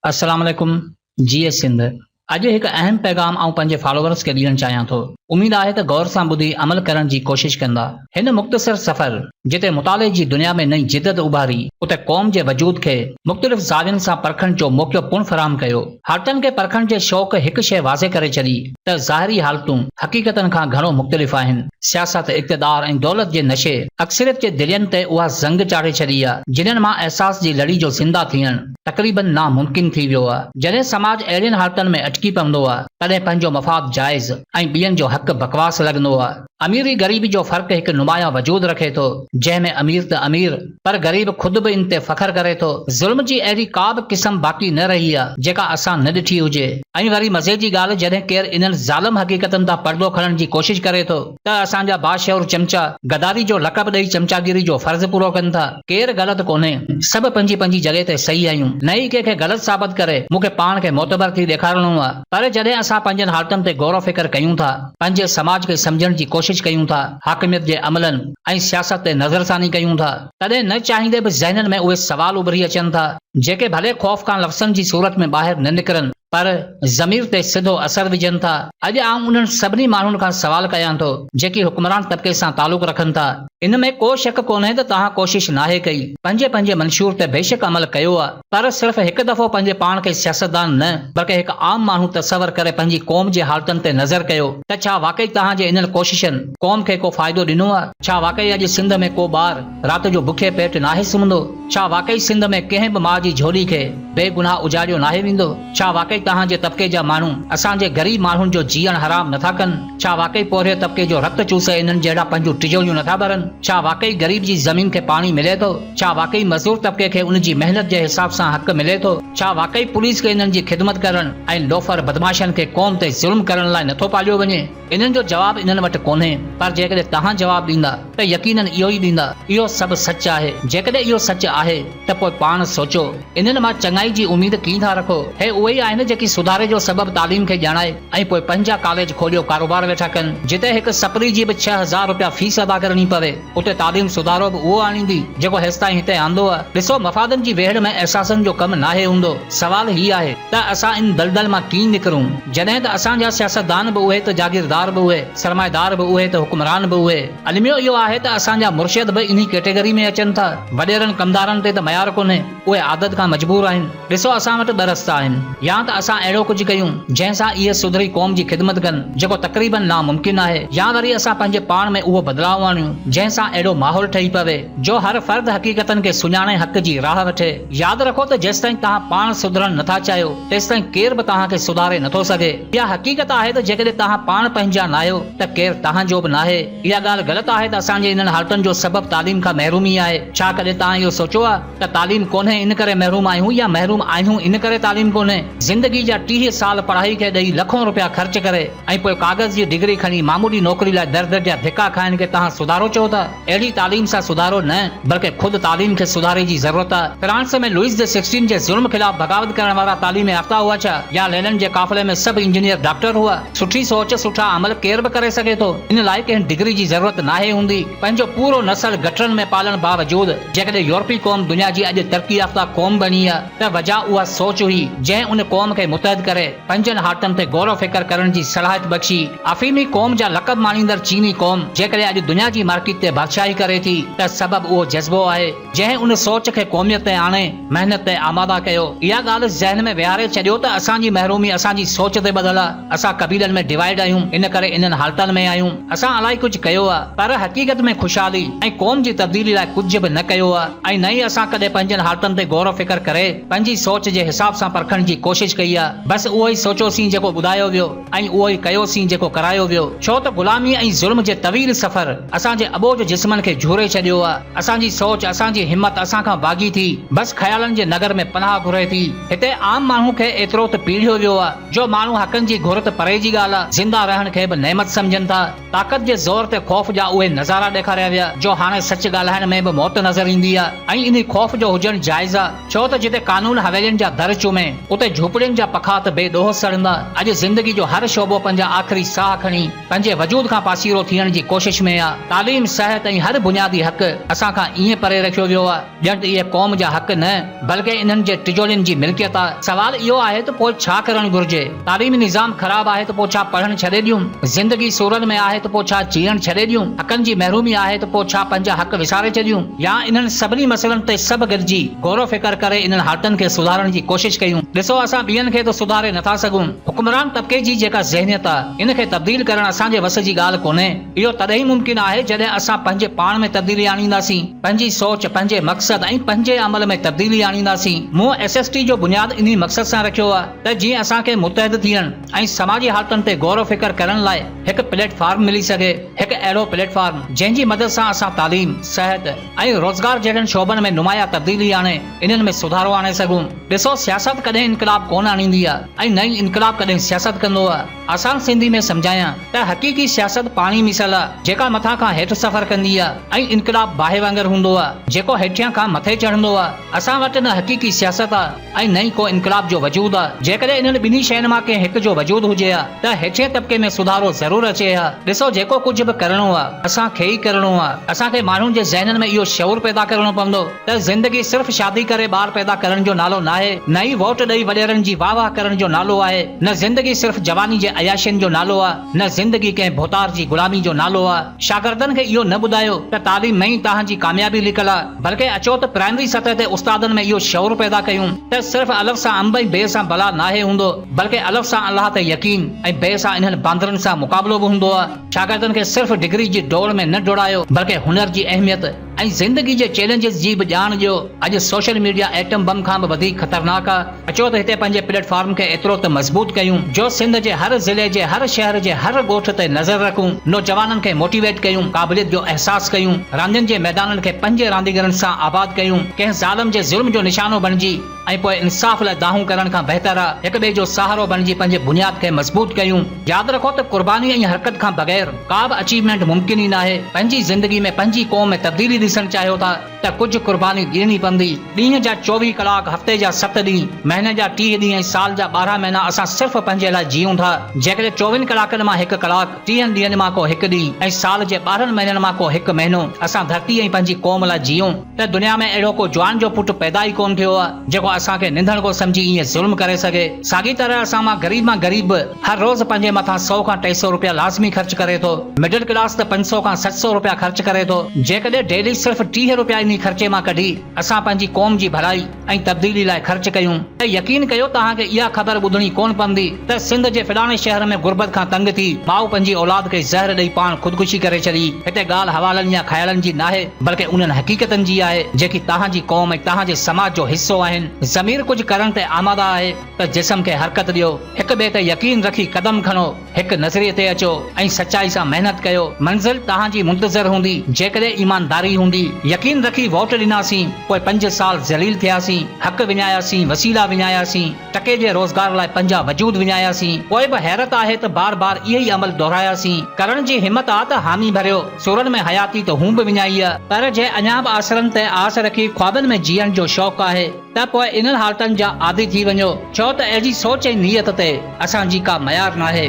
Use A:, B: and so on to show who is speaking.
A: السلام عليڪم جيئي سنڌ اڄ هڪ اهم پيغام آئون پنهنجي فالوورس کي ڏيڻ چاهيان ٿو اميد آهي ته غور سان ٻڌي عمل ڪرڻ جي ڪوشش ڪندا هن مختصر سفر جتي مطالعي جي دنيا ۾ نئين جدت اڀاري اتي قوم جي وجود کي مختلف زاوين سان پرکڻ جو موقعو پڻ فراهم ڪيو حالتن کي پرکڻ جي شوق هڪ شيء واضح ڪري ڇڏي ته ظاهري حالتون حقيقتن کان گهڻو مختلف آهن. سياست، اقتدار ۽ دولت جي نشي اڪثريت جي دلين تي اها زنگ چاڙهي ڇڏي آ، جنھن مان احساس جي لڙي جو زنده ٿيڻ تقريبن ناممڪن ٿي ويو آ. جڏهن سماج اهڙين حالتن ۾ اٽڪي پوندو آ، تڏهن پنهنجو مفاد جائز ۽ ٻين جو حق بڪواس لڳندو آ. اميري غريبي جو فرق هڪ نمايان وجود رکي ٿو، جنهن ۾ امير ته امير، پر غريب خود به ان تي فخر ڪري ٿو. ظلم جي اهڙي ڪا به قسم باقي نه رهي آ، جيڪا اسان نه ڏٺي هجي. ۽ وري مزي جي ڳالهه جڏهن ڪير انهن ظالم حقيقتن تان پردو کڻڻ جي ڪوشش ڪري ٿو ته اسان جا باشعور چمچا غداري جو لقب ڏئي چمچاگيري جو فرض پورو ڪن ٿا. ڪير غلط ڪونهي، سڀ پنهنجي پنهنجي جڳهه تي صحيح آهيون. نه ئي ڪنهن کي غلط ثابت ڪري مون کي پاڻ کي معتبر ٿي ڏيکارڻو آ. پر جڏهن اسان پنهنجن حالتن تي غور و فڪر ڪيون ٿا، پنهنجي سماج کي سمجهڻ جي ڪوشش ڪيون ٿا، حاڪميت جي عملن ۽ سياست تي نظرثاني ڪيون ٿا، تڏهن نه چاهيندي به ذهنن ۾ اهي سوال اڀري اچن ٿا، جيڪي ڀلي خوف کان لفظن جي صورت ۾ ٻاهر نه نڪرن، پر ضمير تي سڌو اثر وجهن ٿا. اڄ آئون انهن سڀني ماڻهن کان سوال ڪيان ٿو، جيڪي حڪمران طبقي سان تعلق رکن ٿا. ان ۾ ڪو شڪ ڪونهي ته توهان ڪوشش ناهي ڪئي، پنهنجي پنهنجي منشور تي بيشڪ عمل ڪيو آ، پر صرف هڪ دفعو پنهنجي پاڻ کي سياستدان نه، بلڪه هڪ عام ماڻهو تصور ڪري پنهنجي قوم جي حالتن تي نظر ڪيو ته ڇا واقعي توهان جي انهن ڪوششن قوم کي ڪو فائدو ڏنو آ؟ ڇا واقعي اڄ سنڌ ۾ ڪو ٻار رات جو بکئي پيٽ ناهي سمهندو؟ ڇا واقعي سنڌ ۾ ڪنهن به ماء جي جهولي کي بي گناهه اجاڙيو ناهي ويندو؟ ڇا واقعي توهان جي طبقي جا ماڻهو اسان جي غريب ماڻهن جو جيئڻ حرام نٿا ڪن؟ ڇا واقعي پورهيت طبقي جو رت چوسي انهن جهڙا پنهنجون ٽجوڙيون نٿا ڀرن؟ ڇا واقعي غريب جي زمين کي پاڻي ملي ٿو؟ ڇا واقعي مزدور طبقي کي ان جي محنت جي حساب سان حق ملي ٿو؟ ڇا واقعي پوليس کي انهن جي خدمت ڪرڻ ۽ لوفر بدمعاشن کي قوم تي ظلم ڪرڻ لاء نٿو پاليو وڃي؟ انهن جو جواب انهن وٽ ڪونهي، پر جيڪڏهن توهان جواب ڏيندا ته يقيناً اهو ئي ڏيندا. اهو سڀ سچ آهي. جيڪڏهن اهو سچ آهي ته پوء پاڻ سوچو، انهن مان چڱائي جي اميد ڪيئن ٿا رکو؟ هي اهي ئي آهن جيڪي سڌاري جو سبب تعليم کي ڄاڻائي ۽ پوء پنهنجا ڪاليج کوليو ڪاروبار ويٺا ڪن، جتي هڪ سپري جي به 6000 رپيا فيس ادا ڪرڻي پوي، اتي تعليم سڌارو به اهو آڻيندي جيڪو هيستائين هتي آندو آهي. ڏسو مفادن جي ويڙهه ۾ احساسن جو ڪم ناهي هوندو. سوال هي آهي ته اسان ان دلدل مان ڪيئن نڪرون؟ جڏهن ته اسان جا سياستدان به اهي ته جاگيردار به اهي، سرمائيدار به اهي ته حڪمران به اهي. الميو اهو آهي ته اسان جا مرشد به انهي ڪيٽيگري ۾ اچن ٿا. وڏيرن ڪمدارن تي ته ميار ڪونهي، اهي عادت کان مجبور آهن. ڏسو اسان وٽ ٻه رستا آهن. يا ته اسان اهڙو ڪجهه ڪيون، جنهن سان اهي سڌري قوم جي خدمت ڪن، جيڪو تقريبن ناممڪن آهي، يا وري اسان پنهنجي پاڻ ۾ اهو بدلاء آڻيون، جنهن سان اهڙو ماحول ٺهي پوي، جو هر فرد حقيقتن کي سڃاڻي حق جي راهه وٺي. ياد رکو ته جيستائين توهان پاڻ سڌرڻ نٿا چاهيو، تيستائين ڪير به توهان کي سڌاري نٿو سگهي. اها حقيقت آهي ته جيڪڏهن توهان پاڻ پنهنجا ناهيو ته ڪير توهان جو به ناهي. اها ڳالهه غلط آهي ته اسان جي انهن حالتن جو سبب تعليم کان محرومي آهي. ڇا ڪڏهن توهان اهو سوچيو آهي ته تعليم ڪونهي ان ڪري محروم آهيون يا محروم آهيون ان ڪري تعليم ڪونهي؟ زندگي جا 30 سال پڙهائي کي ڏئي لکون رپيا خرچ ڪري ۽ پوء ڪاغذ جي ڊگري کڻي معمولي نوڪري لاء در در جا ڌڪا کائڻ کي توهان سڌارو چئو ٿا؟ اهڙي تعليم سان سڌارو نه بلڪه خود تعليم کي سڌاري جي ضرورت آ. فرانس ۾ لوئس the sixteen جي ظلم خلاف بغاوت ڪرڻ وارا تعليم يافته هئا ڇا؟ يا لينن جي قافلي ۾ سڀ انجنيئر ڊاڪٽر هئا؟ سٺي سوچ سٺا عمل ڪير به ڪري سگهي ٿو. ان لاء ڪنهن ڊگري جي ضرورت ناهي هوندي. پنهنجو پورو نسل گٽرن ۾ پالڻ باوجود جيڪڏهن يورپي قوم دنيا جي اڄ ترقي يافته قوم بڻي آ ته وجه اها سوچ هئي جنهن ان قوم کي متحد ڪري پنهنجن حالتن تي غور و فڪر ڪرڻ جي صلاحيت بخشي. افيمي قوم جا لقب ماڻيندڙ چيني قوم جيڪڏهن اڄ دنيا جي مارڪيٽ تي بادشاهي ڪري ٿي ته سبب اهو جذبو آهي، جنهن ان سوچ کي قوميت تي آڻي محنت تي آماده ڪيو. اها ڳالهه ذهن ۾ ويهاري ڇڏيو ته اسان جي محرومي اسان جي سوچ تي ٻڌل آ، اسان قبيلن ۾ ڊوائيڊ آهيون، ان ڪري انهن حالتن ۾ آهيون. اسان الائي ڪجهه ڪيو آ، پر حقيقت ۾ خوشحالي ۽ قوم جي تبديلي لاء ڪجهه به نه ڪيو آ ۽ نه ئي اسان ڪڏهن پنهنجن حالتن تي غور و فڪر ڪري پنهنجي سوچ جي حساب سان پرکڻ جي ڪوشش ڪئي آ. بس اهو ئي سوچيوسين جيڪو ٻڌايو ويو. ۽ اهو ئي ڪيوسين جيڪو ڪرايو ويو، ڇو ته غلاميء ۽ ظلم جي طويل سفر اسان جي اٻوجهه جسمن کي جهوري ڇڏيو آ. اسان جي سوچ، اسان جي همت اسان کان باغي ٿي، بس خيالن جي نگر ۾ پناهه گهري ٿي. هتي عام ماڻهو کي ايترو ته پيڙهيو ويو آ، جو ماڻهو حقن جي گهر ته پري جي ڳالهه آ، زنده رهڻ کي به نعمت سمجهن ٿا. طاقت جي زور تي خوف جا اهي نظارا ڏيکاريا ويا، جو هاڻي سچ ڳالهائڻ ۾ به موت نظر ايندي آ ۽ انهي خوف جو هجڻ جائز آ، ڇو ته جتي قانون. قانون حويلين جا در چمي، اتي جهوپڙين جا پکا ته بي ڏوهه سڙندا. اڄ زندگي جو هر شعبو پنهنجا آخري ساهه کڻي پنهنجي وجود کان پاسيرو ٿيڻ جي ڪوشش ۾ آ. تعليم، صحت ۽ هر بنيادي حق اسان کان ائين پري رکيو ويو آ، ڄڻ ته اهي قوم جا حق نه بلڪه انهن جي ٽجوڙين جي ملڪيت آ. سوال اهو آهي ته پوء ڇا ڪرڻ گهرجي؟ تعليمي نظام خراب آهي ته پوء ڇا پڙهڻ ڇڏي ڏيون؟ زندگي سورن ۾ آهي ته پوء ڇا جيئڻ ڇڏي ڏيون؟ حقن جي محرومي آهي ته پوء ڇا پنهنجا حق وساري ڇڏيون؟ يا انهن سڀني مسئلن تي سڀ گڏجي غور و فڪر ڪري انهن حالتن کي سڌارڻ جي ڪوشش ڪيون؟ ڏسو اسان ٻين کي ته سڌاري نٿا سگهون، حڪمران طبقي جي جيڪا ذهنيت آ ان کي تبديل ڪرڻ اسان جي وس جي ڳالهه ڪونهي. اهو تڏهن ئي ممڪن آهي جڏهن اسان پنهنجي پاڻ ۾ تبديلي آڻينداسين، پنهنجي سوچ، پنهنجي مقصد ۽ پنهنجي عمل ۾ تبديلي آڻينداسين. مون ايس ايس ٽي جو بنياد انهي مقصد سان رکيو آهي ته جيئن اسان کي متحد ٿيڻ ۽ سماجي حالتن تي غور و فڪر ڪرڻ لاء هڪ پليٽ فارم ملي سگهي، هڪ اهڙو پليٽ فارم جنهن جي مدد سان اسان تعليم، صحت ۽ روزگار جهڙن شعبن ۾ نمايان تبديلي آڻي انهن ۾ سڌارو آڻي سگهون. ڏسو سياست ڪڏهن انقلاب ڪونه آڻيندي آهي ۽ نه ئي انقلاب ڪڏهن سياست ڪندو آهي. آسان سنڌي ۾ سمجهايان ته حقيقي سياست پاڻي مثل آ، جيڪا مٿان کان هيٺ سفر ڪندي آ ۽ انقلاب باهه وانگر هوندو آ، جيڪو هيٺيان کان مٿي چڙهندو آ. اسان وٽ نه حقيقي سياست آ ۽ نه ئي ڪو انقلاب جو وجود آ. جيڪڏهن انهن ٻنهي شين مان ڪنهن هڪ جو وجود هجي ها ته هيٺين طبقي ۾ سڌارو ضرور اچي ها. ڏسو جيڪو ڪجهه به ڪرڻو آ، اسان کي ئي ڪرڻو آ. اسان کي ماڻهن جي ذهنن ۾ اهو شعور پيدا ڪرڻو پوندو ته زندگي صرف شادي ڪري ٻار پيدا ڪرڻ جو نالو ناهي، نه ئي ووٽ ڏئي وڏيرن جي واهه واهه ڪرڻ جو نالو آهي، نه زندگي صرف جواني جي عياشين جو نالو آ، نه زندگي ڪنهن ڀوتار جي غلامي جو نالو آ. شاگردن کي اهو نه ٻڌايو ته تعليم ۾ ئي توهان جي ڪاميابي لڪل آ، بلڪه اچو ته پرائمري سطح تي استادن ۾ اهو شعور پيدا ڪيون ته صرف الف سان انب ۽ بي سان بلا ناهي هوندو، بلڪه الف سان الله تي يقين ۽ بي سان انهن باندرن سان مقابلو به هوندو آ. شاگردن کي صرف ڊگري جي ڊوڙ ۾ نه ڊوڙايو، بلڪه هنر جي اهميت، ۽ زندگي جي چئلينجز جي به ڄاڻ ڏيو، اڄ سوشل ميڊيا ايٽم بم کان به وڌيڪ خطرناڪ آ، اچو ته هتي پنهنجي پليٽ فارم کي ايترو ته مضبوط ڪيون جو سنڌ جي هر ضلعي جي هر شهر جي هر ڳوٺ تي نظر رکون، نوجوانن کي موٽيويٽ ڪيون، قابليت جو احساس ڪيون، راندين جي ميدانن کي پنهنجي رانديگرن سان آباد ڪيون، ڪنهن ظالم جي ظلم جو نشانو بڻجي ۽ پوء انصاف لاء دانهون ڪرڻ کان بهتر آ هڪ ٻئي جو سهارو بڻجي پنهنجي بنياد کي مضبوط ڪيون. ياد رکو ته قرباني ۽ حرڪت کان بغير ڪا به اچيومينٽ ممڪن ئي ناهي. پنهنجي زندگي ۾ پنهنجي قوم ۾ تبديلي ڏسڻ چاهيو ٿا ته ڪجهه قرباني ڏيڻي پوندي. ڏينهن جا 24 ڪلاڪ، هفتي جا ست ڏينهن، مهيني جا 30 ڏينهن ۽ سال جا 12 مهينا اسان صرف پنهنجي لاء جيئون ٿا. جيڪڏهن چوويهن ڪلاڪن مان هڪ ڪلاڪ، ٽيهن ڏينهن مان ڪو هڪ ڏينهن ۽ سال جي 12 مهينن مان ڪو هڪ مهينو اسان ڌرتي ۽ پنهنجي قوم لاء جيئون ته دنيا ۾ اهڙو ڪو جوان جو پٽ پيدا ئي ڪونه ٿيو آهي جيڪو اسان کي نڌڻڪو سمجهي ائين ظلم ڪري سگهي. ساڳي طرح اسان مان غريب مان غريب به هر روز پنهنجي مٿان سئو کان 300 روپيا لازمي خرچ ڪري ٿو. مڊل ڪلاس ته 500 کان 700 روپيا خرچ ڪري ٿو. جيڪڏهن ڊيلي صرف 30 روپيا انهي خرچي مان ڪڍي اسان پنهنجي قوم جي ڀلائي ۽ تبديلي لاء خرچ ڪيون ته يقين ڪيو توهان کي اها خبر ٻڌڻي ڪونه پوندي ته سنڌ جي فلاڻي شهر ۾ غربت کان تنگ ٿي ماء پنهنجي اولاد کي زهر ڏئي پاڻ خودڪشي ڪري ڇڏي. هتي ڳالهه حوالن يا خيالن جي ناهي بلڪه انهن حقيقتن جي آهي جيڪي توهان جي قوم ۽ توهان جي سماج جو حصو آهن. ضمير ڪجهه ڪرڻ تي آماده آهي ته جسم کي حرڪت ڏيو. هڪ ٻئي تي يقين رکي قدم کڻو، هڪ نظريي تي اچو ۽ سچائي سان محنت ڪيو، منزل توهان جي منتظر هوندي، جيڪڏهن ايمانداري هوندي. يقين رکي ووٽ ڏناسين، پوء پنج سال ذليل ٿياسين، حق وڃاياسين، وسيلا وڃاياسين، ٽڪي جي روزگار لاء پنهنجا وجود وڃاياسين، پوء به حيرت آهي ته بار بار اهي ئي عمل دهراياسين. ڪرڻ جي همت آ ته حامي ڀريو، سورن ۾ حياتي ته هون به وڃائي آ، پر جي اڃا به آسرن تي آس رکي خوابن ۾ جيئڻ جو شوق آهي، ته پوء انهن حالتن جا عادي ٿي وڃو، ڇو ته اهڙي سوچ ۽ نيت تي اسان جي ڪا ميار ناهي.